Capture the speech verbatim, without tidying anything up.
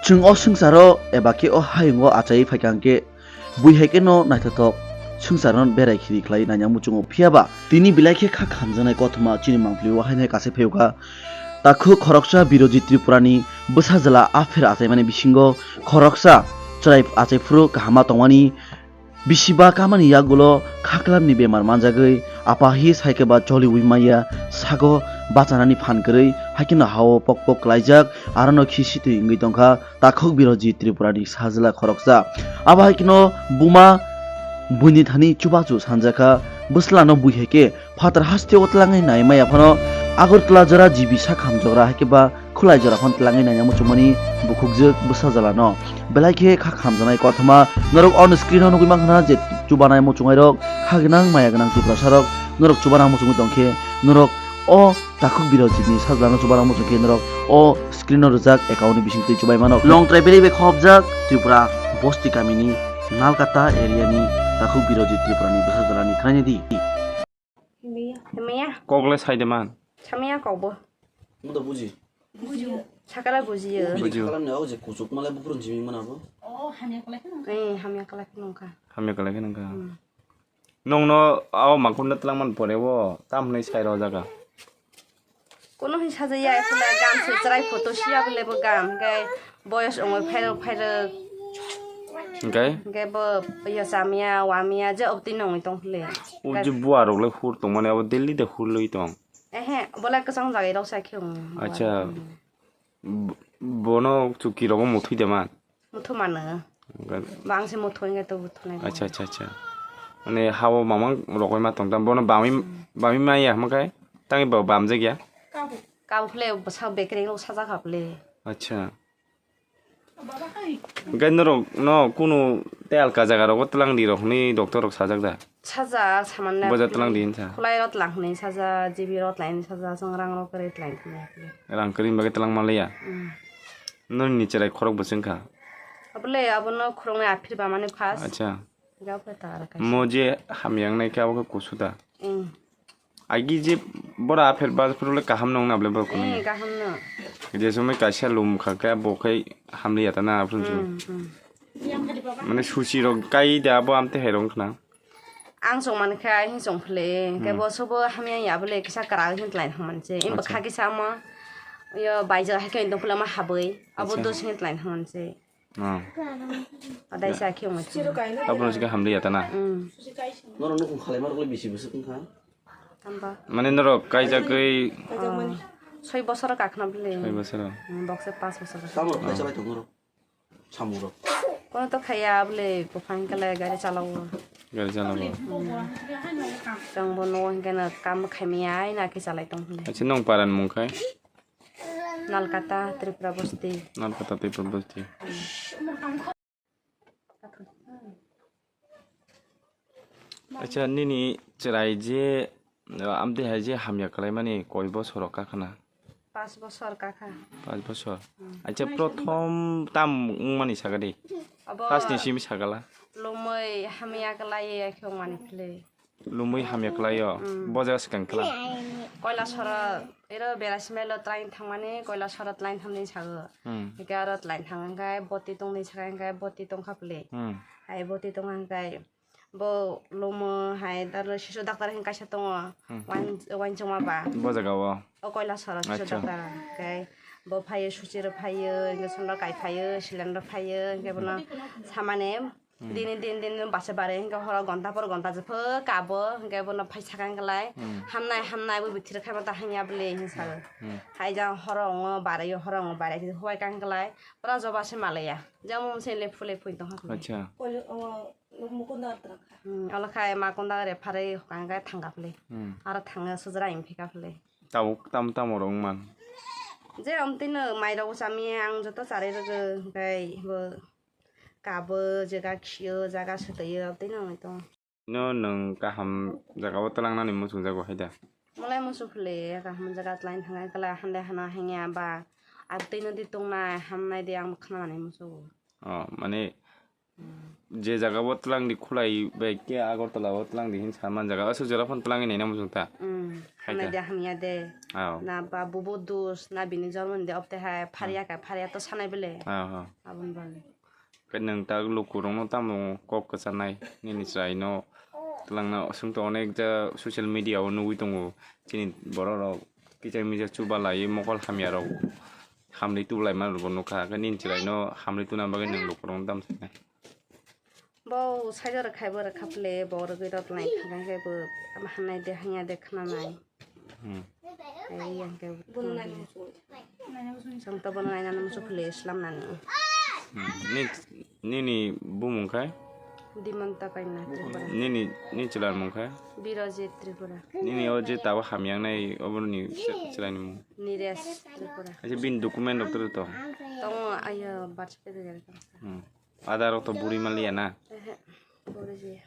Chwng o swngcharo eba khe o hayungo achaiwi phaikha hwnkhe, bui hai kheno naithothok swngcharno berai khiri khlai naina muchungo. Phiya ba tini belai khe kha khamjaknai kothoma chini mangpili o haino hai kaisa phiyokha. Takhuk khoroksa Birojit Tripurani bwsajwla apher achaimani bisingo khoroksa chwrai achaiphuru kahama tongmani bisiba kamani yagulo khaklamni bemar manjagwi apa hi saikhe ba choliwi maya sago bachanani phan kwrwi, haikhe no hao pok pok klaijak, arono khisi twi wngwi tongkha takhuk Birojit Tripurani sajwla khoroksa. Abo hai kheno buma buini thani chubachu sanjakha, bwslano bui hai khe phatar hasteo tlangwi nai maya phano Agartala jora G B sak hamjagra hai khe ba khulai jora phano tlangwi naina muchungmani bukhukjwk bwsajwlano. Belai khe kha khamjaknai kothoma norok on screen o nugwi mankha na je chubanai muchungairok, kha gwnang maya gwnang Tiprasarok norok chubanang muchungwi tongkhe norok o takhuk Birojitni sajwlano chubanang muchungkhe norok o screen o rijak account ni bisingtwi chubai mano. Longtrai belai bai khopjak Tripura bosti kamini Nalkata area ni takhuk Birojit Tripurani bwsajwlani khwlainai di. Himaya. Himaya. Kok le sai de man. Samaya kok bo. Mo to buji. Sakala bujiyo. Bini Bujiyo. Khaklam ni o je kuchuk male bukrun jimi mana bo. Eh, hamya kalai khe nungkha. Hamya kalai khe nungkha. Hmm. Nongno o mangkhorno twlangmani pore o tam hwnwi sai rw jaga. Kono hin sajaya, ekhula gam se chwrai photo siya bole bo gam, hwnkhe boyos ongoi phairok phairok. Hwnkhe? Hwnkhe bo yo chamya, wamya, je obtwi nongoi tong phile. O je buarok le hur tongmani, abo Delhi de hur lwi tong. Ehe, bole kwchang jagai rok sai khe ong. Acha. B-, bono chuki rogo muthwi de man. Muthu mano. Gan- Bang se muthu nge to muthu nai. Acha, acha, acha. Mane hao mamang rogoi ma tong tam. Bono bami, bami ma ya hama kai. Tangi ba bam jagya. Kau khle sa bekre lo saja khaple. Acha. Gai norok no kunu te alka jaga rogo tlang di rok hwnwi doctor rok sajak da. Saja samanna. Boja tlang di hinsa. Khulai rot lang hwnwi saja, G B rot lang saja, chwng rang rok kwrwi tlang hwnwi. Rang kwrwi bagwi tlang manliya. Mm. Noni ni cherai khorok bwswng kha. Abole abono khoroknwi aphir ba mani first. Acha. Gao khe ta ar kaisa. Mo je hamyang nai khe abo khe kusu da. Mm. Agi je bora apher ba phuru le kaham nong na ble borok ni. Mm, kaham no. Je somoi kaisa lum kha khe bo khai hamliya ta na aphuru. Mm, mm. Mane susi rok kai da abo amte hai rong khna. Ang chong man khe, ai hin chong phle, hwnkhe hmm, bo sobo hamya ya bole kisa kwrak hin tlai thang man se. Im acha. Bwkha kisa mo, yo baija hai khe dong phle ma habwi, abo acha, dos hin tlai thang man se. Oh. Adai sa khe mo. Abo no sika hamdi ya ta na. Hmm. Norok nukhung khalai ma rok le bisi bwswk wngkha? Tamba. Mane norok kaijagwi. Oh. Soi bosor ka khna bole. Soi bosor. Hmm, bokse pas bosor. Tamo rok khlai chalai tong norok. Samung rok. Kono to khaya bole, buphang kele gari chalawo. Gari chalawo. Tang bo no hingke na kam khaimaya ai na khe chalai tong hwnle. Acha nong paran mung khai? Nalkata Tripura bosti. Nalkata Tripura bosti. Acha nini chwrai je, uh, amtwi hai je hamya kalaimani koi bosor rok kakhna? Pas bosor kakha. Pas bosor. Hmm. Acha prothom tam wngmani sagadi. Abo first ni simi sagala. Lumui hamya kalai ya khe wngmani philwi. Lumui hamya kalai yo. Hmm. Boja swkang kala. Koila sora ero berasimelo train thangmani koila sora train thamni sago. Hmm. Hingke aro train thang hingke boti tongni sago hingke boti tongkha philwi. Hmm. Hai boti tong hingke bo lumo hai daro sisu doctor hin kaisa tongo. Hmm. Wain-, wainchoma ba. Bo jaga o? O koila sora sisu doctor. Acha. Hingke bo phaio suchiro phaio, injection rok kai phaio, saline rok phaio, hingke bono samani hmm, dini din din base bare, hingke horo gonta por gonta jepho kabo, hingke bono phai sakang kelai. Hmm. Hamnai, hamnai, bo bithir khai mata hanya bole hin sao. Hmm. Hai jang horo ongo bare, horo ongo bare, huai kang kelai. Pura joba se malaya. Jang mung se le phule phui tong hakhe. Acha. Kol-, o, Mukunda rok thangkha. Hmm, olo khai ma kunda re pharwi hokang khe thangkha phile. Hmm. Aro thangna sujra im phika phile. Tabuk tam tamo rong man. Je omtino mai rok chami ang joto chari rwgwi, hwnkhe bo kabo, jaga khiyo, jaga swtaiyo, omtino wngwi tongo. No nwng kaham jaga o twlangnani muchungjago hai da? Molai muchung phile kaham jaga twlaina thangkha, kala hande hana hanya ba, abtwi no di tongnai, hamnai di ang bo khna nani muchungo. Oh, mane Je jaga bo twlang di khulai bai khe Agartala o twlang di hin sa man jaga. Aswk jora phano twlangwi naina muchung ta. Hmm. Hai ta. Hamya de hamya de. Aw. Na ba bubo dus, na bini jormo ni de opte hai pharia ka pharia to sanai bele. Aw, aw. Aboni bagwi. Khe nwng ta lukurokno tamo kok kwcharnai nini chwraino twlangna swngto onek ja social media o nugwi tongo chini borok rok kichar michar chubalai mokol hamya rok hamri tubulai manrokbo nukha khe nini chwraino hamri tubuna bagwi nwng lukurokno tamo sanai. Bo saijora khaibo rwkha phle bo rwgwi rotnai thangkhe bo ama hanai de hanya de khnanai. Hmm. Ai yang ke. Chwng to bono nainani muchuk phle islam nani. Hmm. Ni, nini bumung khai? Dimanta Kaina Tripura. Nini, ni chwla mung khai? Birajit Tripura. Nini o je tabo hamyang nai oborni chwla ni mung? Niresh Tripura. Acha bin document rok tong? Tongo ayo birth certificate tong. Hmm. Ada rok to buri maliya na? Ehe, buri jiya.